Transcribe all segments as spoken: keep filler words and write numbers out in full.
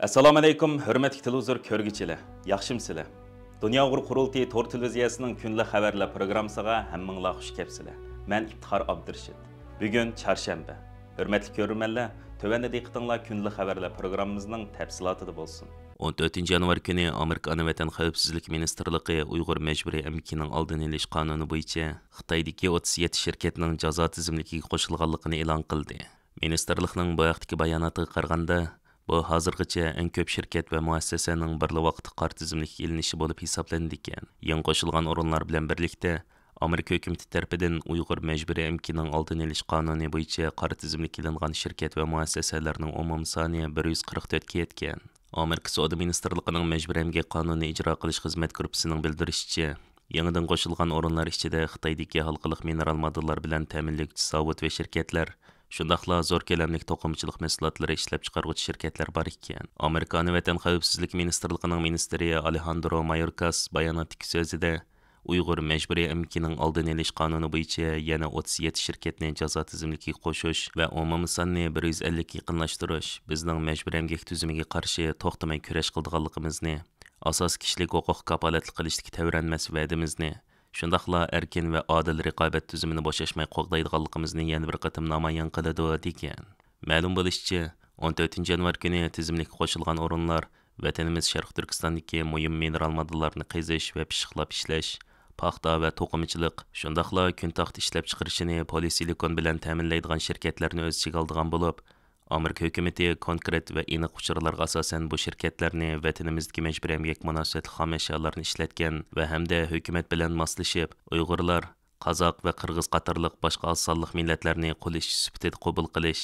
ئەسسالامۇئەلەيكۇم، ھۆرمەتلىك تېلېۋىزور كۆرگۈچىلەر، ياخشىمۇسىلەر؟ دۇنيا ئۇيغۇر قۇرۇلتىيى تور تېلېۋىزىيەسىنىڭ كۈندىلىك خەۋەرلەر پروگراممىسىغا ھەممىڭلار خۇش كەپسىلەر. مەن ئىپتىخار ئابدۇرېشىت. بۈگۈن چارشەنبە. ھۆرمەتلىك كۆرۈرمەنلەر، تۆۋەندە دىققىتىڭلار كۈندىلىك خەۋەرلەر پروگراممىمىزنىڭ تەپسىلاتىدا بولسۇن. ئون تۆتىنچى يانۋار كۈنى ئامېرىكا ئانا ۋەتەن خەۋپسىزلىك مىنىستىرلىقى ئۇيغۇر مەجبۇرىي ئەمگىكىنىڭ ئالدىنى ئېلىش قانۇنى بويىچە خىتايدىكى ئوتتۇز يەتتە شىركەتنىڭ جازا تىزىملىكىگە قوشۇلغانلىقىنى ئېلان قىلدى. مىنىستىرلىقنىڭ بۇ ھەقتىكى باياناتىغا قارىغاندا، بۇ ھازىرغىچە ئەڭ كۆپ شىركەت ۋە مۇئەسسەسەنىڭ بىرلا ۋاقىتتا قارا تىزىملىككە ئېلىنىشى بولۇپ ھېسابلىنىدىكەن. يېڭى قوشۇلغان ئورۇنلار بىلەن بىرلىكتە، ئامېرىكا ھۆكۈمىتى تەرىپىدىن ئۇيغۇر مەجبۇرىي ئەمگىكىنىڭ ئالدىنى ئېلىش قانۇنى بويىچە قارا تىزىملىككە ئېلىنغان شىركەت ۋە مۇئەسسەسەلەرنىڭ ئومۇمىي سانى بىر يۈز قىرىق تۆتكە يەتكەن. ئامېرىكا سودا مىنىستىرلىقىنىڭ مەجبۇرىي ئەمگەك قانۇنىنى ئىجرا قىلىش خىزمەت گۇرۇپپىسىنىڭ بىلدۈرۈشىچە، يېڭىدىن قوشۇلغان ئورۇنلار ئىچىدە خىتايدىكى ھالقىلىق مىنېرال ماددىلار بىلەن تەمىنلىگۈچى زاۋۇت ۋە شىركەتلەر، شۇنداقلا زور كۆلەملىك توقۇمىچىلىق مەھسۇلاتلىرى ئىشلەپچىقارغۇچى شىركەتلەر بار ئىكەن. ئامېرىكا ئانا ۋەتەن خەۋپسىزلىك مىنىستىرلىقىنىڭ مىنىستىرى ئالېھاندرو مايوركاس باياناتتىكى سۆزىدە، ئۇيغۇر مەجبۇرىي ئەمگىكىنىڭ ئالدىنى ئېلىش قانۇنى بويىچە يەنە ئوتتۇز يەتتە شىركەتنى جازا تىزىملىكىگە قوشۇش ۋە ئومۇمىي ساننى بىر يۈز ئەللىككە يېقىنلاشتۇرۇش بىزنىڭ مەجبۇرىي ئەمگەك تۈزۈمىگە قارشى توختىماي كۈرەش قىلىدىغانلىقىمىزنى، ئاساسىي كىشىلىك ھوقۇق كاپالەتلىك قىلىشتىكى تەۋرەنمەس ۋەدىمىزنى، شۇنداقلا ئەركىن ۋە ئادىل رىقابەت تۈزۈمىنى بوشاشماي قوغدايدىغانلىقىمىزنى يەنە بىر قېتىم نامايان قىلىدۇ، دېگەن. مەلۇم بولۇشىچە، ئون تۆتىنچى يانۋار كۈنى تىزىملىككە قوشۇلغان ئورۇنلار ۋەتىنىمىز شەرقىي تۈركىستاندىكى مۇھىم مىنېرال ماددىلارنى قېزىش ۋە پىششىقلاپ ئىشلەش، پاختا ۋە توقۇمىچىلىق، شۇنداقلا كۈن تاختا ئىشلەپچىقىرىشىنى پولىسىلىكون بىلەن تەمىنلەيدىغان شىركەتلەرنى ئۆز ئىچىگە ئالىدىغان بولۇپ، ئامېرىكا ھۆكۈمىتى كونكرېت ۋە ئېنىق ئۇچۇرلارغا ئاساسەن بۇ شىركەتلەرنى ۋەتىنىمىزدىكى مەجبۇرىي ئەمگەك مۇناسىۋەتلىك خام ئەشيالارنى ئىشلەتكەن ۋە ھەمدە ھۆكۈمەت بىلەن ماسلىشىپ، ئۇيغۇرلار، قازاق ۋە قىرغىز قاتارلىق باشقا ئاز سانلىق مىللەتلەرنى قۇل ئىشچى سۈپىتىدە قوبۇل قىلىش،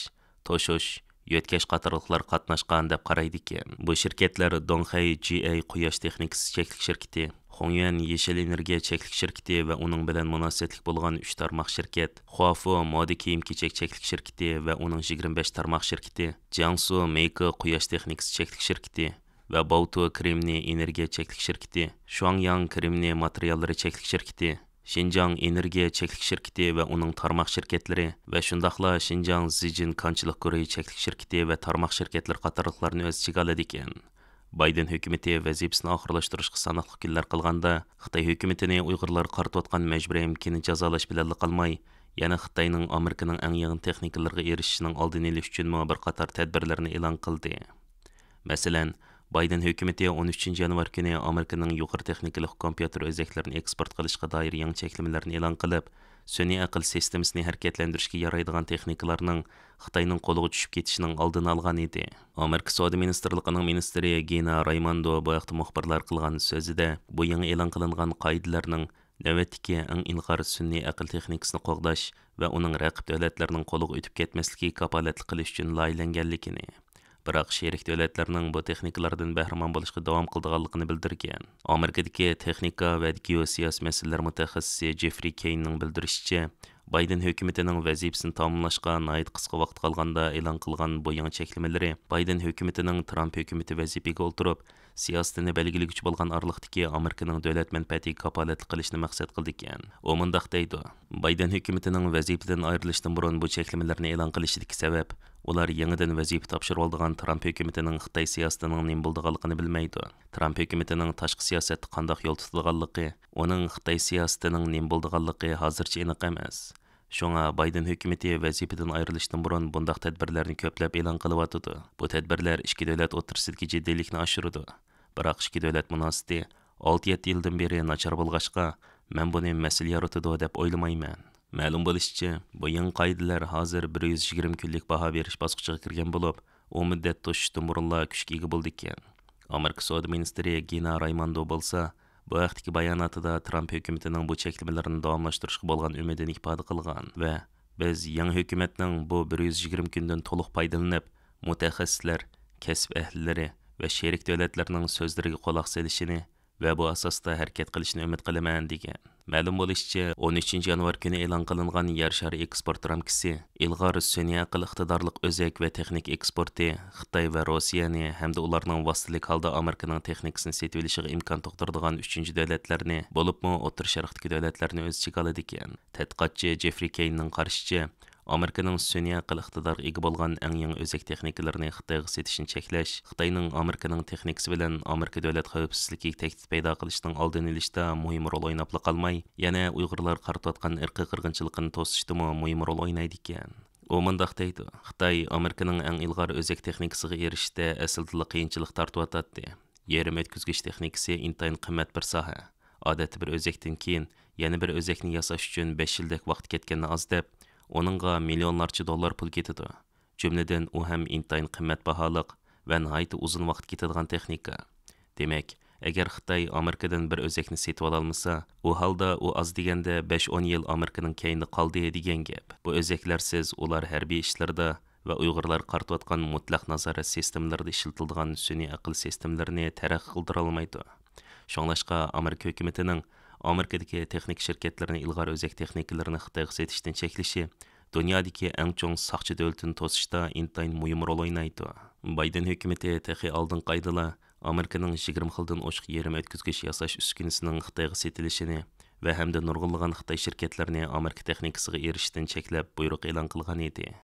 توشۇش، يۆتكەش قاتارلىقلار قاتناشقان دەپ قارايدىكەن. بۇ شىركەتلەر دوڭخەي جى ئەي قۇياش تېخنىكىسى چەكلىك شىركىتى، خۇڭيۈەن يېشىل ئېنېرگىيە چەكلىك شىركىتى ۋە ئۇنىڭ بىلەن مۇناسىۋەتلىك بولغان ئۈچ تارماق شىركەت، خۇافۇ مودا كىيىم-كېچەك چەكلىك شىركىتى ۋە ئۇنىڭ يىگىرمە بەش تارماق شىركىتى، جياڭسۇ مېيكې قۇياش تېخنىكىسى چەكلىك شىركىتى ۋە باۋتۇ كرېمنىي ئېنېرگىيە چەكلىك شىركىتى، شۇاڭياڭ كرېمنىي ماتېرىياللىرى چەكلىك شىركىتى، شىنجاڭ ئېنېرگىيە چەكلىك شىركىتى ۋە ئۇنىڭ تارماق شىركەتلىرى ۋە شۇنداقلا شىنجاڭ زىجىن كانچىلىق گۇرۇھى چەكلىك شىركىتى ۋە تارماق شىركەتلىرى قاتارلىقلارنى ئۆز ئىچىگە ئالىدىكەن. بايدېن ھۆكۈمىتى ۋەزىپىسىنى ئاخىرلاشتۇرۇشقا ساناقلىق كۈنلەر قالغاندا، خىتاي ھۆكۈمىتىنى ئۇيغۇرلارغا قارىتىۋاتقان مەجبۇرىي ئەمگىكىنى جازالاش بىلەنلا قالماي، يەنە خىتاينىڭ ئامېرىكىنىڭ ئەڭ يېڭى تېخنىكىلىرىغا ئېرىشىشىنىڭ ئالدىنى ئېلىش ئۈچۈنمۇ بىر قاتار تەدبىرلەرنى ئېلان قىلدى. مەسىلەن، بايدېن ھۆكۈمىتى ئون ئۈچىنچى يانۋار كۈنى ئامېرىكىنىڭ يۇقىرى تېخنىكىلىق كومپيۇتېر ئۆزەكلىرىنى ئېكسپورت قىلىشقا دائىر يېڭى چەكلىمىلەرنى ئېلان قىلىپ، سۈنئىي ئەقىل سىستېمىسىنى ھەرىكەتلەندۈرۈشكە يارايدىغان تېخنىكىلارنىڭ خىتاينىڭ قولىغا چۈشۈپ كېتىشىنىڭ ئالدىنى ئالغان ئىدى. ئامېرىكا سودا مىنىستىرلىقىنىڭ مىنىستىرى گىنا رايموندو بۇ ھەقتە مۇخبىرلارغا قىلغان سۆزىدە، بۇ يېڭى ئېلان قىلىنغان قائىدىلەرنىڭ نۆۋەتتىكى ئەڭ ئىلغار سۈنئىي ئەقىل تېخنىكىسىنى قوغداش ۋە ئۇنىڭ رەقىب دۆلەتلەرنىڭ قولىغا ئۆتۈپ كەتمەسلىكىگە كاپالەتلىك قىلىش ئۈچۈن لايىھەلەنگەنلىكىنى، بىراق شېرىك دۆلەتلەرنىڭ بۇ تېخنىكىلاردىن بەھرىمەن بولۇشقا داۋام قىلىدىغانلىقىنى بىلدۈرگەن. ئامېرىكىدىكى تېخنىكا ۋە گېئوسىياسىي مەسىلىلەر مۇتەخەسسىسى جېفرى كېيننىڭ بىلدۈرۈشىچە، بايدېن ھۆكۈمىتىنىڭ ۋەزىپىسىنى تاماملاشقا ناھايىتى قىسقا ۋاقىت قالغاندا ئېلان قىلغان بۇ يېڭى چەكلىمىلىرى بايدېن ھۆكۈمىتىنىڭ ترامپ ھۆكۈمىتى ۋەزىپىگە ئولتۇرۇپ، سىياسىتىنى بەلگىلىگۈچى بولغان ئارىلىقتىكى ئامېرىكىنىڭ دۆلەت مەنپەئەتىگە كاپالەتلىك قىلىشنى مەقسەت قىلىدىكەن. ئۇ مۇنداق دەيدۇ، بايدېن ھۆكۈمىتىنىڭ ۋەزىپىدىن ئايرىلىشتىن بۇرۇن بۇ چەكلىمىلەرنى ئېلان قىلىشىدىكى سەۋەب، ئۇلار يېڭىدىن ۋەزىپە تاپشۇرۇۋالىدىغان ترامپ ھۆكۈمىتىنىڭ خىتاي سىياسىتىنىڭ نېمە بولىدىغانلىقىنى بىلمەيدۇ. ترامپ ھۆكۈمىتىنىڭ تاشقى سىياسەتتە قانداق يول تۇتىدىغانلىقى، ئۇنىڭ خىتاي سىياسىتىنىڭ نېمە بولىدىغانلىقى ھازىرچە ئېنىق ئەمەس. شۇڭا بايدېن ھۆكۈمىتى ۋەزىپىدىن ئايرىلىشتىن بۇرۇن بۇنداق تەدبىرلەرنى كۆپلەپ ئېلان قىلىۋاتىدۇ. بۇ تەدبىرلەر ئىككى دۆلەت ئوتتۇرىسىدىكى جىددىيلىكنى ئاشۇرىدۇ. بىراق ئىككى دۆلەت مۇناسىۋىتى ئالتە يەتتە يىلدىن بېرى ناچار بولغاچقا، مەن بۇنى مەسىلە يارىتىدۇ دەپ ئويلىمايمەن. مەلۇم بولۇشىچە، بۇ يېڭى قائىدىلەر ھازىر بىر يۈز يىگىرمە كۈنلۈك باھا بېرىش باسقۇچىغا كىرگەن بولۇپ، ئۇ مۇددەت توشۇشتىن بۇرۇنلا كۈچكە ئىگە بولىدىكەن. ئامېرىكا سودا مىنىستىرى گىنا رايموندو بولسا، بۇ ھەقتىكى باياناتىدا ترامپ ھۆكۈمىتىنىڭ بۇ چەكلىمىلىرىنى داۋاملاشتۇرۇشقا بولغان ئۈمىدىنى ئىپادە قىلغان ۋە، بىز يېڭى ھۆكۈمەتنىڭ بۇ بىر يۈز يىگىرمە كۈندىن تولۇق پايدىلىنىپ، مۇتەخەسسىسلەر، كەسىپ ئەھلىلىرى ۋە شېرىك دۆلەتلەرنىڭ سۆزلىرىگە قۇلاق سېلىشىنى ۋە بۇ ئاساستا ھەرىكەت قىلىشىنى ئۈمىد قىلىمەن، دېگەن. مەلۇم بولۇشىچە، ئون ئۈچىنچى يانۋار كۈنى ئېلان قىلىنغان يەر شارى ئېكسپورت رامكىسى ئىلغار سۈنئىي ئەقىل ئىقتىدارلىق ئۆزەك ۋە تېخنىكا ئېكسپورتى خىتاي ۋە روسىيەنى ھەمدە ئۇلارنىڭ ۋاسىتىلىك ھالدا ئامېرىكىنىڭ تېخنىكىسىنى سېتىۋېلىشىغا ئىمكان تۇغدۇرىدىغان ئۈچىنچى دۆلەتلەرنى، بولۇپمۇ ئوتتۇرا شەرقتىكى دۆلەتلەرنى ئۆز ئىچىگە ئالىدىكەن. تەتقىقاتچى جېفرى كېيننىڭ قارىشىچە، ئامېرىكىنىڭ سۈنئىي ئەقىل ئىقتىدارىغا ئىگە بولغان ئەڭ يېڭى ئۆزەك تېخنىكىلىرىنى خىتايغا سېتىشنى چەكلەش خىتاينىڭ ئامېرىكىنىڭ تېخنىكىسى بىلەن ئامېرىكا دۆلەت خەۋپسىزلىكىگە تەھدىت پەيدا قىلىشنىڭ ئالدىنى ئېلىشتا مۇھىم رول ئويناپلا قالماي، يەنە ئۇيغۇرلارغا قارىتىۋاتقان ئىرقىي قىرغىنچىلىقىنى توسۇشتىمۇ مۇھىم رول ئوينايدىكەن. ئۇ مۇنداق دەيدۇ، خىتاي ئامېرىكىنىڭ ئەڭ ئىلغار ئۆزەك تېخنىكىسىغا ئېرىشىشتە ئەسلىدىلا قىيىنچىلىق تارتىۋاتاتتى. يېرىم ئۆتكۈزگۈچ تېخنىكىسى ئىنتايىن قىممەت بىر ساھە. ئادەتتە بىر ئۆزەكتىن كېيىن يەنە بىر ئۆزەكنى ياساش ئۈچۈن بەش يىلدەك ۋاقىت كەتكەننى ئاز دەپ، ئۇنىڭغا مىليونلارچە دوللار پۇل كېتىدۇ. جۈملىدىن ئۇ ھەم ئىنتايىن قىممەت باھالىق ۋە ناھايىتى ئۇزۇن ۋاقىت كېتىدىغان تېخنىكا. دېمەك، ئەگەر خىتاي ئامېرىكىدىن بىر ئۆزەكنى سېتىۋالالمىسا، ئۇ ھالدا ئۇ ئاز دېگەندە بەش-ئون يىل ئامېرىكىنىڭ كەينىدە قالدى دېگەن گەپ. بۇ ئۆزەكلەرسىز ئۇلار ھەربىي ئىشلىرىدا ۋە ئۇيغۇرلارغا قارىتىۋاتقان مۇتلەق نازارەت سىستېمىلىرىدا ئىشلىتىلىدىغان سۈنئىي ئەقىل سىستېمىلىرىنى تەرەققىي قىلدۇرالمايدۇ. شۇڭلاشقا ئامېرىكا ھۆكۈمىتىنىڭ ئامېرىكىدىكى تېخنىكا شىركەتلىرىنى ئىلغار ئۆزەك تېخنىكىلىرىنى خىتايغا سېتىشتىن چەكلىشى دۇنيادىكى ئەڭ چوڭ ساقچى دۆلىتىنى توسۇشتا ئىنتايىن مۇھىم رول ئوينايدۇ. بايدېن ھۆكۈمىتى تېخى ئالدىنقى ئايدىلا ئامېرىكىنىڭ يىگىرمە خىلدىن ئوشۇق يېرىم ئۆتكۈزگۈچ ياساش ئۈسكۈنىسىنىڭ خىتايغا سېتىلىشىنى ۋە ھەمدە نۇرغۇنلىغان خىتاي شىركەتلىرىنى ئامېرىكا تېخنىكىسىغا ئېرىشىشتىن چەكلەپ بۇيرۇق ئېلان قىلغان ئىدى.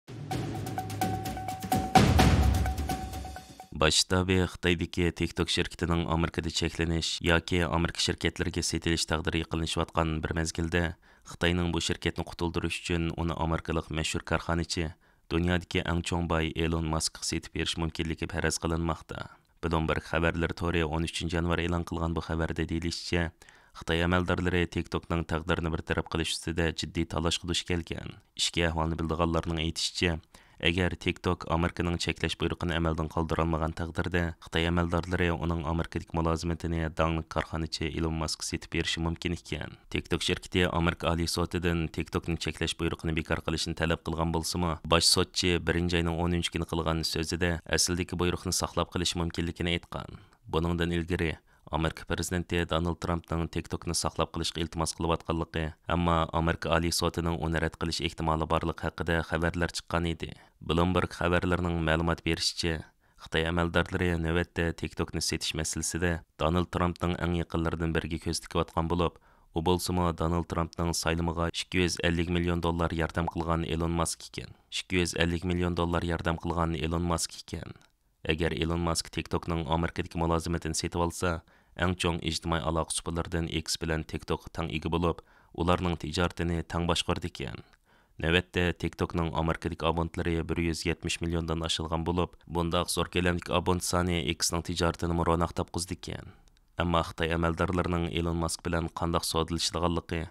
باش شتابى خىتايدىكى تىك توك شىركىتىنىڭ ئامېرىكىدا چەكلىنىش ياكى ئامېرىكا شىركەتلىرىگە سېتىلىش تەقدىرى يېقىنلىشىۋاتقان بىر مەزگىلدە، خىتاينىڭ بۇ شىركەتنى قۇتۇلدۇرۇش ئۈچۈن ئۇنى ئامېرىكىلىق مەشھۇر كارخانىچى، دۇنيادىكى ئەڭ چوڭ باي ئېلون ماسكقا سېتىپ بېرىش مۇمكىنلىكى پەرەز قىلىنماقتا. بلومبېرگ خەۋەرلىرى تورى ئون ئۈچىنچى يانۋار ئېلان قىلغان بۇ خەۋەردە دېيىلىشىچە، خىتاي ئەمەلدارلىرى تىك توكنىڭ تەقدىرىنى بىر تەرەپ قىلىش ئۈستىدە جىددىي تالاشقا دۇچ كەلگەن. ئىچكى ئەھۋالنى بىلىدىغانلارنىڭ ئېيتىشىچە، ئەگەر تىك توك ئامېرىكىنىڭ چەكلەش بۇيرۇقىنى ئەمەلدىن قالدۇرالمىغان تەقدىردە، خىتاي ئەمەلدارلىرى ئۇنىڭ ئامېرىكىدىكى مۇلازىمىتىنى داڭلىق كارخانىچى ئېلون ماسكقا سېتىپ بېرىشى مۇمكىن ئىكەن. تىك توك شىركىتى ئامېرىكا ئالىي سوتىدىن تىك توكنى چەكلەش بۇيرۇقىنى بىكار قىلىشنى تەلەپ قىلغان بولسىمۇ، باش سوتچى بىرىنچى ئاينىڭ ئون ئۈچىنچى كۈنى قىلغان سۆزىدە ئەسلىدىكى بۇيرۇقنى ساقلاپ قېلىش مۇمكىنلىكىنى ئېيتقان. بۇنىڭدىن ئىلگىرى، ئامېرىكا پىرېزىدېنتى دونالد ترامپنىڭ تىك توكنى ساقلاپ قېلىشقا ئىلتىماس قىلىۋاتقانلىقى، ئەمما ئامېرىكا ئالىي سوتىنىڭ ئۇنى رەت قىلىش ئېھتىمالى بارلىقى ھەققىدە خەۋەرلەر چىققان ئىدى. بلومبېرگ خەۋەرلىرىنىڭ مەلۇمات بېرىشىچە، خىتاي ئەمەلدارلىرى نۆۋەتتە تىك توكنى سېتىش مەسىلىسىدە دونالد ترامپنىڭ ئەڭ يېقىنلىرىدىن بىرىگە كۆز تىكىۋاتقان بولۇپ، ئۇ بولسىمۇ دونالد ترامپنىڭ سايلىمىغا ئىككى يۈز ئەللىك مىليون دوللار ياردەم قىلغان ئېلون ماسك ئىكەن. ئىككى يۈز ئەللىك مىليون دوللار ياردەم قىلغان ئېلون ماسك ئىكەن. ئەگەر ئېلون ماسك تىك توكنىڭ ئامېرىكىدىكى مۇلازىمىتىنى سېتىۋالسا، ئەڭ چوڭ ئىجتىمائىي ئالاقە سۇپىلىرىدىن ئېكس بىلەن تىك توكقا تەڭ ئىگە بولۇپ، ئۇلارنىڭ تىجارىتىنى تەڭ باشقۇرىدىكەن. نۆۋەتتە تىك توكنىڭ ئامېرىكىدىكى ئابونتلىرى بىر يۈز يەتمىش مىليوندىن ئاشىدىغان بولۇپ، بۇنداق زور كۆلەمدىكى ئابونت سانى ئېكسنىڭ تىجارىتىنىمۇ روناق تاپقۇزىدىكەن. ئەمما خىتاي ئەمەلدارلىرىنىڭ ئېلون ماسك بىلەن قانداق سودىلىشىدىغانلىقى،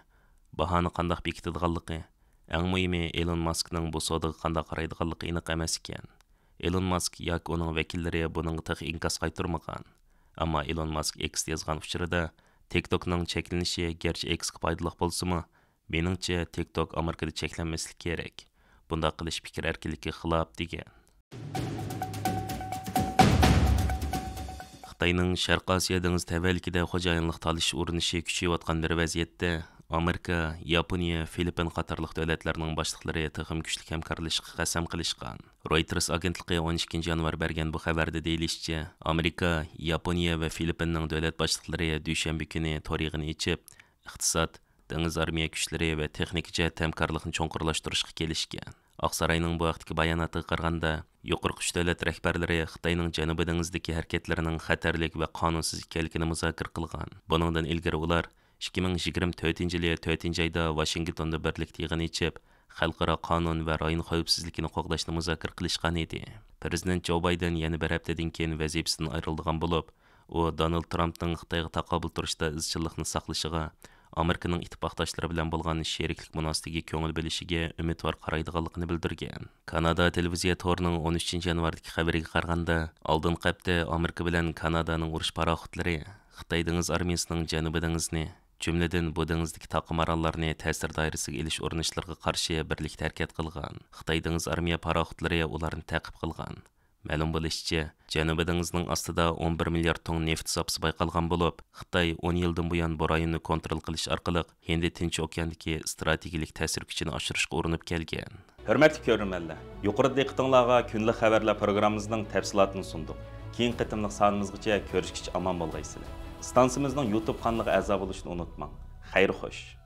باھانى قانداق بېكىتىدىغانلىقى، ئەڭ مۇھىمى ئېلون ماسكنىڭ بۇ سودىغا قانداق قارايدىغانلىقى ئېنىق ئەمەس ئىكەن. ئېلون ماسك ياكى ئۇنىڭ ۋەكىللىرى بۇنىڭغا تېخى ئىنكاس قايتۇرمىغان. ئەمما ئېلون ماسك ئېكستا يازغان ئۇچۇرىدا، تىك توكنىڭ چەكلىنىشى گەرچە ئېكسقا پايدىلىق بولسىمۇ، مېنىڭچە، تىك توك ئامېرىكىدا چەكلەنمەسلىكى كېرەك. بۇنداق قىلىش پىكىر ئەركىنلىكىگە خىلاپ، دېگەن. خىتاينىڭ شەرقىي ئاسىيا دېڭىز تەۋەلىكىدە خوجايىنلىق تالىشىش ئۇرۇنۇشى كۈچىيىۋاتقان بىر ۋەزىيەتتە، ئامېرىكا، ياپونىيە، فىلىپپىن قاتارلىق دۆلەتلەرنىڭ باشلىقلىرى تېخىمۇ كۈچلۈك ھەمكارلىشىشقا قەسەم قىلىشقان. رويتېرس ئاگېنتلىقى ئون ئىككىنچى يانۋار بەرگەن بۇ خەۋەردە دېيىلىشىچە، ئامېرىكا، ياپونىيە ۋە فىلىپپىننىڭ دۆلەت باشلىقلىرى دۈشەنبە كۈنى تور يىغىنى ئېچىپ، ئىقتىساد، دېڭىز ئارمىيە كۈچلىرى ۋە تېخنىكا جەھەتتە ھەمكارلىقنى چوڭقۇرلاشتۇرۇشقا كېلىشكەن. ئاقساراينىڭ بۇ ھەقتىكى باياناتىغا قارىغاندا، يۇقىرىقى ئۈچ دۆلەت رەھبەرلىرى خىتاينىڭ جەنۇبىي دېڭىزدىكى ھەرىكەتلىرىنىڭ خەتەرلىك ۋە قانۇنسىز ئىكەنلىكىنى مۇزاكىرە قىلغان. بۇنىڭدىن ئىلگىرى ئۇلار ئىككى مىڭ يىگىرمە تۆتىنچى يىلى تۆتىنچى ئايدا ۋاشىنگتوندا بىرلىكتە يىغىن ئېچىپ، خەلقئارا قانۇن ۋە رايون خەۋپسىزلىكىنى قوغداشنى مۇزاكىرە قىلىشقان ئىدى. پىرېزىدېنت جو بايدېن يەنە بىر ھەپتىدىن كېيىن ۋەزىپىسىدىن ئايرىلىدىغان بولۇپ، ئۇ دونالد ترامپنىڭ خىتايغا تاقابىل تۇرۇشتا ئىزچىللىقنى ساقلىشىغا، ئامېرىكىنىڭ ئىتتىپاقداشلىرى بىلەن بولغان شېرىكلىك مۇناسىۋىتىگە كۆڭۈل بۆلۈشىگە ئۈمىدۋار قارايدىغانلىقىنى بىلدۈرگەن. كانادا تېلېۋىزىيە تورىنىڭ ئون ئۈچىنچى يانۋاردىكى خەۋىرىگە قارىغاندا، ئالدىنقى ھەپتە ئامېرىكا بىلەن كانادانىڭ ئۇرۇش پاراخوتلىرى خىتاي دېڭىز ئارمىيىسىنىڭ جەنۇبىي دېڭىزنى، جۈملىدىن بۇ دېڭىزدىكى تاقىم ئاراللارنى تەسىر دائىرىسىگە ئېلىش ئۇرۇنۇشلىرىغا قارشى بىرلىكتە ھەرىكەت قىلغان. خىتاي دېڭىز ئارمىيە پاراخوتلىرى ئۇلارنى تەقىب قىلغان. مەلۇم بولۇشىچە، جەنۇبىي دېڭىزنىڭ ئاستىدا ئون بىر مىليارد تۇڭ نېفىت زاپىسى بايقالغان بولۇپ، خىتاي ئون يىلدىن بۇيان بۇ رايوننى كونترول قىلىش ئارقىلىق ھىندى تىنچ ئوكياندىكى ئىستراتېگىيىلىك تەسىر كۈچىنى ئاشۇرۇشقا ئۇرۇنۇپ كەلگەن. ھۆرمەتلىك كۆرۈرمەنلەر، يۇقىرىدا دىققىتىڭلارغا كۈندىلىك خەۋەرلەر پروگراممىمىزنىڭ تەپسىلاتىنى سۇندۇق. كېيىنكى قېتىملىق سانىمىزغىچە كۆرۈشكىچە ئامان بولغايسىلەر. ئىستانسىمىزنىڭ يۇتۇب قانىلىغا ئەزا بولۇشنى ئۇنتۇماڭ. خەير خوش.